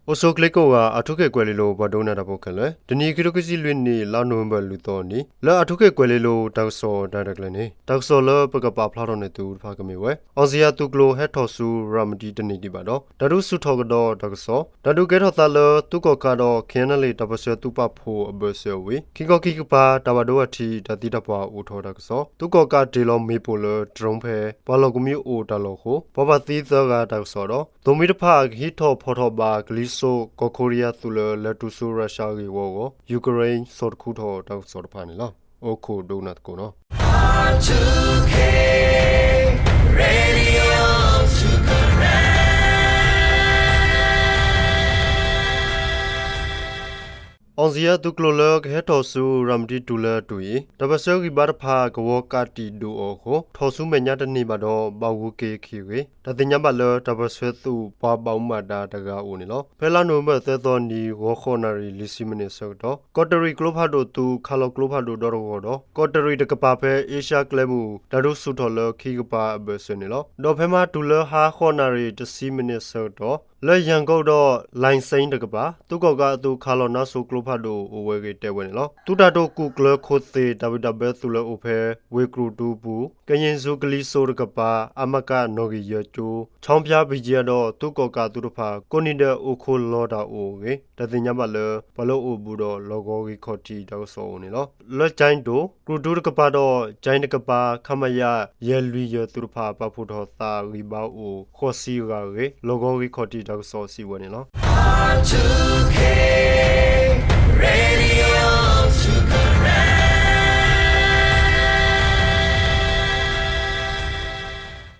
အိၣ်ဆူၣ်ချ့ကိးဂၤ အၣ်ထူခ့ၣ်ကွဲၤလ့လိၤ ပှၤဒိကနၣ်တၢ်ဖိခဲလၢာ်, တနံၤခံထိခံဆံလွံၢ်နံၣ် လါနိၣ်ဝ့ဘၢၣ်လွံၢ်သီနံၤ လၢအၣ်ထူခ့ၣ်ကွဲၤလ့လိၤ တၢ်ကစီၣ်တၢ်ရဲၣ်တၢ်ကျဲၤန့ၣ် တၢ်ကစီၣ်လၢပကပာ်ဖျါထီၣ်န့ၢ်သုတဖၣ်ကမ့ၢ်ဝဲ အောင်ဇေယျသုးကျိၤဟဲထီၣ်ဆူရၤမတံတန့ၢ်ဒံးဘၣ်ဒီး တၢ်ဒုးဆူၣ်ထီၣ်ကဒီးတၢ်ကစီၣ်, တၢ်ဒုးကဲထီၣ်သးလၢသုးကီၣ်ကးဒီး ခ့ၣ်အဲၣ်အဲၣ်လ့ၣ် တၢ်ပၢၢ်ဆၢသုးပာ်ဖှိၣ်အဘၢၣ်စၢၤဝံၤ ခံခီခံကပၤ တၢ်ဘၣ်ဒိဘၣ်ထံး တၢ်သံတၢ်ပှၢ်အိၣ်ထီၣ်တၢ်ကစီၣ်, သုးကီၣ်ကးတ့ၢ်လီၤမ့ၣ်ပိၢ်လၢ drone ဖဲ ပှၤလီၢ်ကမှံအိၣ်တၢ်လီၢ်အဃိ ပှၤဘၣ်သံသၢဂၤတၢ်ကစီၣ်ဒီး သိၣ်မှံတဖၣ်ကဟံးထီၣ်ဖီၣ်ထီၣ်ဘၣ် ကလံၤစိးကီၢ်ခိရံယါသုးလၢ လဲၤတုၤဆူရၢၡါဂ့ၢ်ဝီအဂီၢ် ယူၤကရ့ၣ်စိာ်တခူထီၣ်တၢ်ကစီၣ်တဖၣ်န့ၣ်လီၤ. အိၣ်ခိးဒိကနၣ်သကိးနီၤ. အောင်ဇေယျသုးကျိၤလၢကဟဲထီၣ်ဆူ ရၤမတံတုၤလၢအတုၤအံၤ တၢ်ပၢၢ်ဆၢဂံၢ်ဘါတဖၣ် ကဝီၤကးတံာ်ဒိၣ်အီၤအဃိ ထီၣ်ဆူမဲာ်ညါတန့ၢ်ဘၣ်ဒီး ဘၣ်ဂုၤက့ၤခံဂ့ၤ တၢ်သ့ၣ်ညါဘၣ်လၢ တၢ်ပၢၢ်ဆၢသုး ပှၤဘၣ်မူဘၣ်ဒါတဂၤအအိၣ်န့ၣ်လီၤ. ဖဲလါနိၣ်ဝ့ဘၢၣ်သၢသီနံၤ ဂီၤဃိးနၣ်ရံၣ် လွံၢ်ဆံမံးနံးဆၢကတီၢ် ကီးတရံးကျိဖးဒိၣ်သုး ခးလီၤကျိဖးဒိၣ်ဒီတဂီၢ်ဒီး ကီးတရံးတကပၤဖဲအ့ရှါကျဲမုၢ် တၢ်ဒုးဆူၣ်ထီၣ်လၢခံကပၤအဘၢၣ်စၢၤန့ၣ်လီၤ. ဒီးဖဲမဟါတုၤလၢဟါဃိးနၣ်ရံၣ် တဆံမံးနံးဆၢကတီၢ် လၢယၣ်ကိၣ်ဒီး လဲၣ်စ့ၣ်တကပၤ သုးကီၣ်ကးအသုးခးလီၤနါစိၤကျိဖးဒိၣ်အိၣ်ဝဲအဂ့ၢ်တဲဝဲန့ၣ်လီၤ. သုးတၢ်တိာ်ကူၣ်ကျဲၤခိၣ်သ့ၣ် တၢ်ဘံၣ်တၢ်ဘၢသုးလၢအိၣ်ဖဲ ဝ့ၢ်ကြူၣ်တူပူၤ ကယ့ၣ်စူးကလံၤစိးတကပၤ အမက နီၣ်ဂံၢ်ယဲၢ်ကၠိ ခၠီပၠါပံယဲဒီး သုးကီၣ်ကးအသုးတဖၣ် ကိးနံၤဒဲးအိၣ်ခိးလီၤတၢ်အိၣ်အဂ့ၢ် တၢ်သ့ၣ်ညါဘၣ်လၢ ပှၤလၢအိၣ်ဘူးဒီးလီၢ်ကဝီၤဂ့ၢ်ခီၣ်ထံးတၢ်ကစီၣ်အအိၣ်န့ၣ်လီၤ. လၢကၠဲးတိၣ် ကြူၣ်တူတကပၤဒီး ကၠဲးတကပၤ ခမရ ယဲၢ်လွံၢ်ယဲၢ်သုးတဖၣ် ပာ်ဖှိၣ်ထီၣ်သးဂံၢ်ဘါအိၣ် ဃိးဆံဂၤအဂ့ၢ် လီၢ်ကဝီၤဂ့ၢ်ခီၣ်ထံးတၢ်ကစီၣ်စံးဝဲန့ၣ်လီၤ.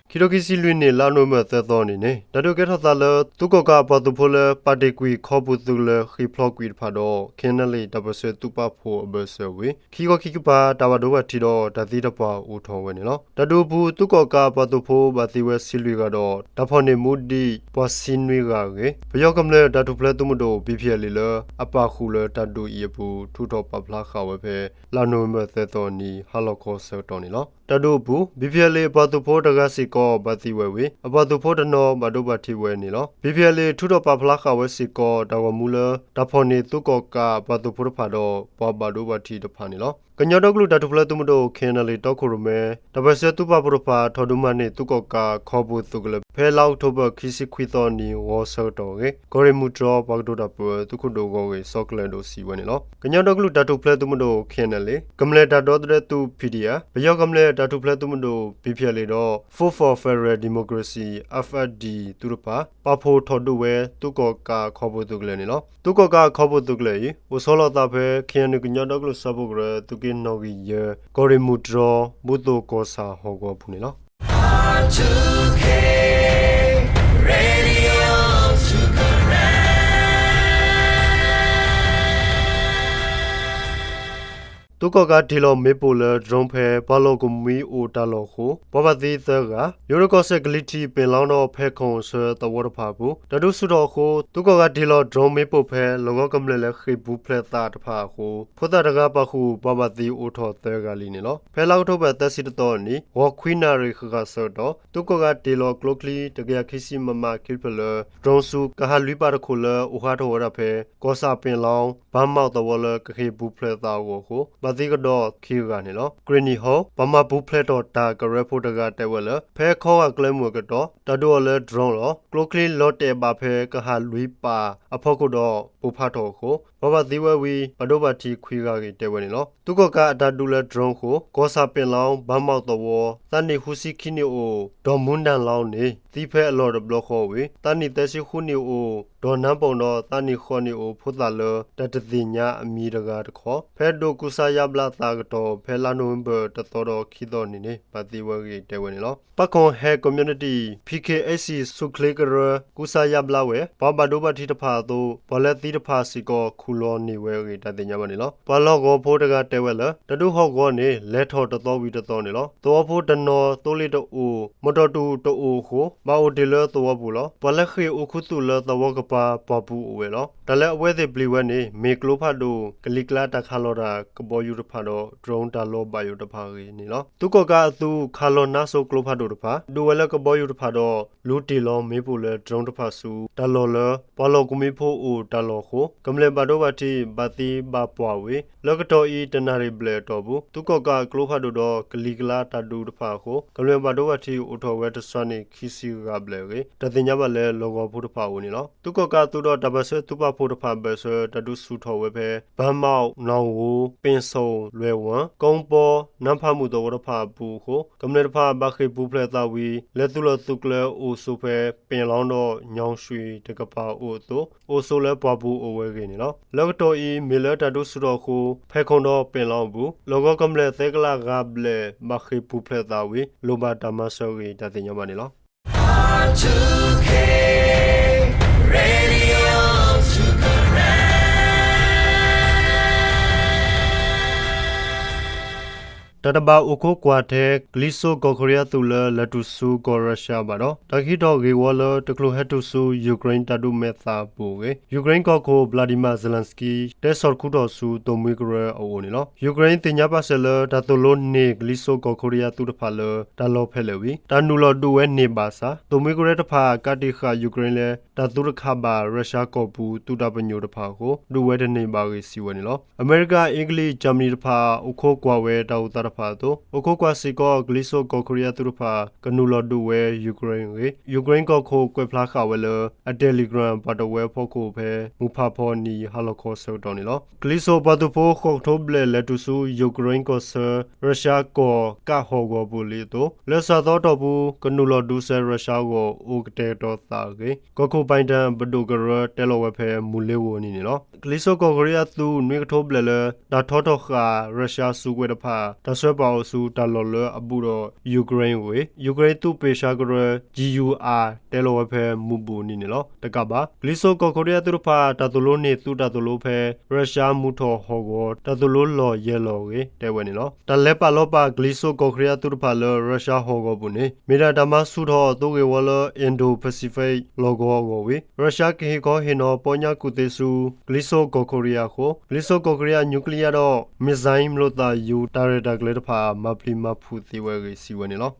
ခံထိခံဆံလွံၢ်နံၣ် လါနိၣ်ဝ့ဘၢၣ်သၢသီနံၤန့ၣ် တၢ်ဒုးကဲထီၣ်သးလၢ သုးကီၣ်ကးအပှၤသုးဖိလၢ ပာ်တ့ၢ်ကွံာ်ခီပူၤသုးကလၢၤ ဃ့ၢ်ဖျိးကွံာ်တဖၣ်ဒီး ခ့ၣ်အဲၣ်အဲၣ်လ့ၣ် တၢ်ပၢၢ်ဆၢသုးပာ်ဖှိၣ်အဘၢၣ်စၢၤဝံၤ ခံခီခံကပၤ တၢ်ဘၣ်ဒိဘၣ်ထံးဒီး တၢ်သံတၢ်ပှၢ်အိၣ်ထီၣ်ဝဲန့ၣ်လီၤ. တၢ်ဒုးအပူၤ သုးကီၣ်ကးအပှၤသုးဖိဘၣ်သံဝဲဆံလွံၢ်ဂၤဒီး တၢ်ဖီၣ်န့ၢ်မူဒံးပှၤဆံနွံဂၤအဂ့ၢ် ပယီၤကမျၢၢ်တၢ်ထူၣ်ဖျဲးသုးမုၢ်ဒိၣ် ဘံၣ်ပံၣ်အလ့ၣ်လၢ အပာ်ဃုာ်လၢတၢ်ဒုးအံၤအပူၤ ထုးထီၣ်ပာ်ဖျါဃာ်ဝဲဖဲ လါနိၣ်ဝ့ဘၢၣ်သၢသီနံၤ ဟါလီၤခီဆၢကတီၢ်န့ၣ်လီၤ. တၢ်ဒုးအပူၤ ဘံၣ်ပံၣ်အလ့ၣ်အပှၤသုးဖိတဂၤစ့ၢ်ကီးဘၣ်သံဝဲဝံၤ အပှၤသုးဖိတနီၤဘၣ်ဒိဘၣ်ထံးဝဲန့ၣ်လီၤ. ဘံၣ်ပံၣ်အလ့ၣ်ထုးထီၣ်ပာ်ဖျါဃာ်ဝဲစ့ၢ်ကီး တၢ်ဂီၤမူလၢ တၢ်ဖီၣ်န့ၢ်သုးကီၣ်ကးအပှၤသုးဖိတဖၣ်ဒီး ပှၤဘၣ်ဒိဘၣ်ထံးတဖၣ်န့ၣ်လီၤ. ကညီဒီကလုာ်တၢ်ထူၣ်ဖျဲးသုးမုၢ်ဒိၣ် ခ့ၣ်အဲၣ်အဲၣ်လ့ၣ် တီခိၣ်ရိၣ်မဲ တၢ်ပၢၢ်ဆၢသုးပာ်ဖှိၣ်တဖၣ် ထီၣ်ဒုးမၤန့ၢ်သုးကီၣ်ကးခီပူၤသုးကလၢၤ ဖဲလါအီးကထိဘၢၣ် ခံဆံခွံသီနံၤ ဂီၤဆၢကတီၢ်အဂ့ၢ် ကီၢ်ရ့ၣ်မုၢ်တြီၢ် ပှၤကတိၤတၢ်ပၢ သုးခိၣ်ဒိၣ်ဂီၢ်ဂ့ၢ် စီၤကလဲၤဒိၣ်စံးဝဲန့ၣ်လီၤ. ကညီဒီကလုာ်တၢ်ထူၣ်ဖျဲးသုးမုၢ်ဒိၣ် ခ့ၣ်အဲၣ်အဲၣ်လ့ၣ် ကမျၢၢ်တၢ်ဒီသဒၢသုး ပီၣ်ဒီအၣ်, ပယီၤကမျၢၢ်တၢ်ထူၣ်ဖျဲးသုးမုၢ်ဒိၣ် ဘံၣ်ပံၣ်အလ့ၣ်ဒီး Force for Federal Democracy F F D သုးတဖၣ် ပာ်ဖှိၣ်ထီၣ်ဒုးဝဲ သုးကီၣ်ကးခီပူၤသုးကလၢၤန့ၣ်လီၤ. သုးကီၣ်ကးခီပူၤသုးကလၢၤအံၤ အိၣ်ဆီလီၤသးဖဲ ခ့ၣ်အဲၣ်ယူၣ် ကညီဒီကလုာ်စၢဖှိၣ်ကရၢ သုးက့နီၣ်ဂံၢ်ယဲၢ် ကီၢ်ရ့ၣ်မုၢ်တြီၢ် ဘူၣ်သိၣ်ကီၢ်ဆၣ်ဟီၣ်ကဝီၤအပူၤန့ၣ်လီၤ. သုးကီၣ်ကးတ့ၢ်လီၤမ့ၣ်ပိၢ်လၢ drone ဖဲ ပှၤလီၢ်ကမှံအိၣ်တၢ်လီၢ်အဃိ ပှၤဘၣ်သံသၢဂၤ, ယိၤဒိၣ်ကီၢ်စဲၣ်ကလံၤထံး ပ့ၣ်လီဒီး ဖဲခိၣ်ဆၢသဝီတဖၣ်အပူၤ တၢ်ဒုးဆူၣ်ထီၣ်အဃိ သုးကီၣ်ကးတ့ၢ်လီၤ drone မ့ၣ်ပိၢ်ဖဲ လီၢ်ကဝီၤကမျၢၢ်လၢဃ့ၢ်ပူၤဖျဲးသးတဖၣ်အဃိ ဖိသၣ်တဂၤပာ်ဃုာ် ပှၤဘၣ်သံအိၣ်ထီၣ်သၢဂၤလံန့ၣ်လီၤ. ဖဲလါအီးကထိဘၢၣ် သၢဆံတသီနံၤ ဂီၤခွံနၣ်ရံၣ်ဃၣ်ဃၣ်ဆၢကတီၢ် သုးကီၣ်ကးတ့ၢ်လီၤကျိချံ တကယၤခံဆံ မမ ခံဖျၢၣ်လၢ drone ဆူ ကဟၣ်လွံၢ်ပၢ်တခိၣ်လၢ အိၣ်ဟးထီၣ်ဝဲဒၣ်ဖဲ ကီၢ်ဆၣ်ပ့ၣ်လီ ဘၣ်မးသဝီလၢကဃ့ၢ်ပူၤဖျဲးသးအဂီၢ်အဃိ ဘၣ်သံကဒီးခံဂၤန့ၣ်လီၤ. ကရ့ၣ်နံၣ်ဟီ ပှၤမၤပူၤဖျဲးထီၣ်တၢ်ကရၢဖိတဂၤတဲဝဲလၢ ဖဲခီဂာ်ကျဲမုၢ်အကတီၢ် တၢ်ဒုးအီၤလၢ drone လီၤ. ကျိချံလီၤတဲာ်ဘၣ်ဖဲ ကဟၣ်လွံၢ်ပၢ်အဖီခိၣ်ဒီး ပိၢ်ဖးထီၣ်အဃိ ပှၤဘၣ်သံဝဲဝံၤ ဘၣ်ဒိဘၣ်ထံးခွံဂၤအဂ့ၢ်တဲဝဲန့ၣ်လီၤ. သုးကီၣ်ကးအတၢ်ဒုးလၢ drone အဃိ ကီၢ်ဆၣ်ပ့ၣ်လီ ဘၣ်မးသဝီ သးနံၣ်ဃုဆံခံနံၣ်အိၣ် ဒီးမူနၢ်လီန့ၣ် သံဖဲအလီၢ်တဘျီဃီဝံၤ သးနံၣ်သၢဆံဃုနံၣ်အိၣ် ဒီးနါပိၣ်ဒီး သးနံၣ်ဃိးနံၣ်အိၣ် ဖိသၣ်လၢတၢ်တသ့ၣ်ညါအမံၤတဂၤတခီ ဖဲဒိၣ်ကူစါယါဘျါသးအကတီၢ် ဖဲလါနိၣ်ဝ့ဘၢၣ်တသီဒီးခံသီနံၤန့ၣ် ဘၣ်သံဝဲအဂ့ၢ်တဲဝဲန့ၣ်လီၤ. ပၣ်ခီၣ်ဟဲ community P K H C ဆူၣ်ချ့ကရၢ ကူစါယါဘျါဝဲ ပှၤဘၣ်ဒိဘၣ်ထံးတဖၣ်အသိး ပှၤလၢသံ တဖၣ်စ့ၢ်ကီးခူၣ်လီၤန့ၢ်ဝဲအဂ့ၢ် တၢ်သ့ၣ်ညါဘၣ်န့ၣ်လီၤ. ပှၤလီၢ်ကဝီၤဖိတဂၤတဲဝဲလၢ တၢ်ဒုးဟီၣ်ကဝီၤန့ၣ် လဲၤထီၣ်တသီဝံၤတသီန့ၣ်လီၤ. သဝီဖိတနီၤသိလ့ၣ်တအိၣ်, မီၣ်တီၣ်တူၣ်တအိၣ်အဃိ ဘၣ်အိၣ်တ့ၢ်လၢသဝီပူၤလီၤ. ပှၤလၢဃ့ၢ်အိၣ်ခူသူၣ်လၢသဝီကပၤပှၢ်ပူၤအိၣ်ဝဲလီၤ. တၢ်လၢအဝဲသ့ၣ်ပျံၤဝဲန့ၣ် မ့ၢ်ကျိဖးဒိၣ် ကလံၤကျါတၢ်ခးလီၤတၢ်ကဘီယူၤတဖၣ်ဒီး drone တၢ်လီၤဘၣ်ယိၣ်တဖၣ်အဂ့ၢ်န့ၣ်လီၤ. သုးကီၣ်ကးအသုးခးလီၤနါစိၤကျိဖးဒိၣ်တဖၣ် ဒုးဝဲလၢကဘီယူၤတဖၣ်ဒီး လူၤတ့ၢ်လီၤမ့ၣ်ပိၢ်လၢ drone တဖၣ်ဆူ တၢ်လီၢ်လၢ ပှၤလီၢ်ကမှံဖိအိၣ်တၢ်လီၢ်အဃိ ကမျၢၢ်ဘၣ်ဒိဘၣ်ထံး ဘၣ်သံဘၣ်ပှၢ်ဝံၤ လၢကတီၢ်အံၤတနၣ်ရံၣ်ဘျဲၣ်အတီၢ်ပူၤ သုးကီၣ်ကးအကျိဖးဒိၣ်ဒီး ကလံၤကျါတၢ်ဒုးတဖၣ်အဃိ ကမျၢၢ်ဘၣ်ဒိဘၣ်ထံးအိၣ်ထီၣ်ဝဲတစှၤန့ၢ်ခံဆံဂၤဘျဲၣ်အဂ့ၢ် တၢ်သ့ၣ်ညါဘၣ်လၢလီၢ်ကဝီၤဖိတဖၣ်အအိၣ်န့ၣ်လီၤ. သုးကီၣ်ကးအသုးဒီးတၢ်ပၢၢ်ဆၢသုးပာ်ဖှိၣ်တဖၣ်ဘၢၣ်စၢၤတၢ်ဒုးဆူၣ်ထီၣ်ဝဲဖဲ ဘၣ်မး, နီၣ်ဧိၤ, ပ့ၣ်စီၣ်, လွဲၢ်ဝၣ်, ကီပီ, နါဖးမုၢ်သဝီတဖၣ်အပူၤအဃိ ကမျၢၢ်တဖၣ်ဘၣ်ဃ့ၢ်ပူၤဖျဲးသးဝံၤ လဲၤသုးလီၢ်သုးကျဲအိၣ်ဆိးဖဲ ပ့ၣ်လီဒီး ညီၣ်ရွှံၣ်တကပၤအိၣ်အသိး အိၣ်ဆိးလၢပှၢ်ပူၤအိၣ်ဝဲအဂ့ၢ်န့ၣ်လီၤ. လၢကတီၢ်အံၤ မ့ၢ်လၢတၢ်ဒုးဆူၣ်ထီၣ်အဃိ ဖဲခိၣ်ဒီးပ့ၣ်လီအပူၤ လီၢ်ကဝီၤကမျၢၢ်သၢကလးဂၤဘျဲၣ် ဘၣ်ဃ့ၢ်ပူၤဖျဲးသးဝံၤ လိၣ်ဘၣ်တၢ်မၤစၢၤအဂ့ၢ် တၢ်သ့ၣ်ညါဘၣ်န့ၣ်လီၤ. တၢ်တဘၣ်အိၣ်ခိးကွၢ်ထဲ ကလံၤစိးကီၢ်ခိရံယါသုးလၢလဲၤတုၤဆူကီၢ်ရၢရှါဘၣ်ဒီး တၢ်ကဟံးထီၣ်ဂ့ၢ်ဝီလၢတချုးဟဲတုၤဆူ ယူၤကရ့ၣ်တၢ်ဒုးမဲာ်သၣ်အပူၤအဂ့ၢ် ယူၤကရ့ၣ်ကီၢ်ခိၣ် Volodymyr Zelenskyy တဲဆီၣ်တခူထီၣ်ဆူ သိၣ်မှံကရၢအအိၣ်န့ၣ်လီၤ. ယူၤကရ့ၣ်သ့ၣ်ညါပာ်စၢၤလၢ တၢ်သိၣ်လိန့ၢ်ကလံၤစိးကီၢ်ခိရံယါသုးတဖၣ်လၢ တၢ်လီၢ်ဖဲလဲၣ်ဝံၤ တၢ်နုာ်လီၤဒုးဝဲန့ၢ်ဘၣ်ဆၣ် သိၣ်မှံကရၢတဖၣ်ကးတံာ်ဃာ်ယူၤကရ့ၣ်လၢ တၢ်သုတခးဘၣ်ရၢရှါကီၢ်ပူၤသုးတၢ်ပညိၣ်တဖၣ်အဃိ ဒုးဝဲတန့ၢ်ဘၣ်အဂ့ၢ်စံးဝဲန့ၣ်လီၤ. အမဲရကၤ, အ့ကလံး, ကၠၢမနံတဖၣ်အိၣ်ခိးကွၢ်ဝဲတၢ်အိၣ်သးတဖၣ်အသိး အိၣ်ခိးကွၢ်စ့ၢ်ကီး ကလံၤစိးကီၢ်ခိရံယါသုးတဖၣ် ကနုာ်လီၤဒုးဝဲယူၤကရ့ၣ်အဂ့ၢ် ယူၤကရ့ၣ်ကီၢ်ခိၣ်ကွဲးဖျါဃာ်ဝဲလၢ အ Telegram ပှၤတဝၢဖိခိၣ်ဖဲ မုၢ်ဖးဖီနံၤဟါလီၤခီဆၢကတီၢ်န့ၣ်လီၤ. ကလံၤစိးပှၤသုးဖိဃိးကထိဘျဲၣ်လဲၤတုၤဆူ ယူၤကရ့ၣ်ကီၢ်ဆၢ ရၢရှါကီၢ်ကးဟီၣ်ကဝီၤပူၤလံအသိး လၢစှၤသီအတီၢ်ပူၤ ကနုာ်လီၤဒုးစဲရၢရှါအဂီၢ် အိၣ်ကတဲာ်ကတီၤသးအဂ့ၢ် ကီၢ်ခိၣ် Biden ပဒိၣ်ကရၢတဲလီၤဝဲဖဲမုၢ်လ့ၤဂီၤနံၤန့ၣ်လီၤ. ကလံၤစိးကီၢ်ခိရံယါသုးနွံကထိဘျဲၣ်လၢ တၢ်ထီထီၣ်ဃာ်ရၢရှါစုကဝဲၤတဖၣ် တၢ်ဆှၢပာ်အီၤဆူတၢ်လီၢ်လၢအဘူးဒီး ယူၤကရ့ၣ်အဂ့ၢ် ယူၤကရ့ၣ်သုးပ့ၢ်ဆှၢကရၢ G U R တဲလီၤဝဲဖဲမုၢ်ဘူၣ်နံၤန့ၣ်လီၤ. တကးဘၣ် ကလံၤစိးကီၢ်ခိရံယါသုးတဖၣ် တၢ်သိၣ်လိန့ၢ်သုးတၢ်သိၣ်လိဖဲ ရၢရှါမုၢ်ထီၣ်ဟီၣ်ကဝီၤ တၢ်သိၣ်လိလီၢ်ယဲၢ်လီၢ်အဂ့ၢ် တဲဝဲန့ၣ်လီၤ. တၢ်လဲၤပာ်လီၤပာ်ကလံၤစိးကီၢ်ခိရံယါသုးတဖၣ်လၢရၢရှါဟီၣ်ကဝီၤပူၤန့ၣ် မ့ၢ်ဒၣ်တၢ်မၤဆူၣ်ထီၣ်အသိးဂ့ၢ်ဝီလၢ Indo-Pacific လီၢ်ကဝီၤအဂီၢ်ဝံၤ ရၢရှါကဟ့ၣ်ခီဟ့ၣ်နီၤပီညါကူၣ်သ့ဆူ ကလံၤစိးကီၢ်ခိရံယါအဃိ ကလံၤစိးကီၢ်ခိရံယါ nuclear ဒီး missile မျိာ်သၣ်ယူၤတၢ်ရဲၣ်တၢ်ကျဲၤတဖၣ် မၤပျံၤမၤဖုးသ့ဝဲအဂ့ၢ် စံးဝဲန့ၣ်လီၤ.